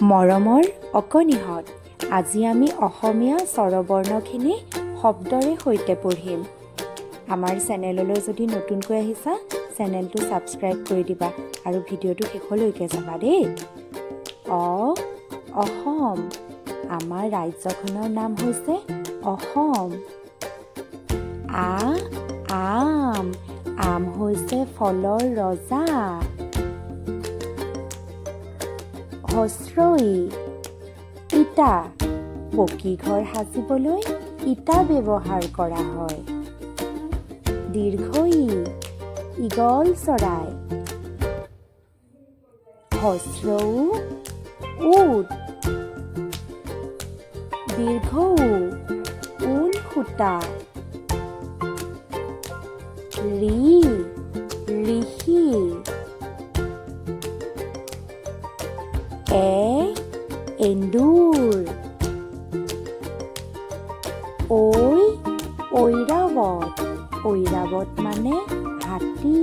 মৰমৰ অকণিহঁত, আজি আমি অসমীয়া স্বৰবৰ্ণখিনি শব্দৰে সৈতে পঢ়িম। আমাৰ চেনেললৈ যদি নতুনকৈ আহিছা, চেনেলটো ছাবস্ক্ৰাইব কৰি দিবা আৰু ভিডিঅ'টো শেষলৈকে চাবা দেই। অ, অসম। আমাৰ ৰাজ্যখনৰ নাম হৈছে অসম। আ, আম। আম হৈছে ফলৰ ৰজা। হ্ৰস্ব ই, ইটা। পকী ঘৰ সাজিবলৈ ইটা ব্যৱহাৰ কৰা হয়। দীৰ্ঘ ই, ঈগল চৰাই। হ্ৰস্ব উ, উট। দীৰ্ঘ ঊ, ঊল সূতা। ঋ, ঋষি। এ, এন্দুৰ। ঐ, ঐৰাৱত। ঐৰাৱত মানে হাতী।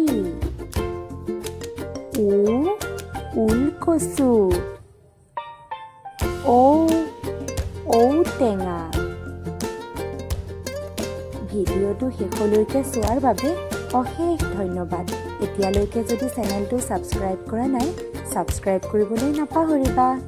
উ, ওলকচু। ঔ, ঔটেঙা। ভিডিঅ'টো শেষলৈকে চোৱাৰ বাবে অশেষ ধন্যবাদ। এতিয়ালৈকে যদি চেনেলটো ছাবস্ক্ৰাইব কৰা নাই, ছাবস্ক্ৰাইব কৰিবলৈ নাপাহৰিবা।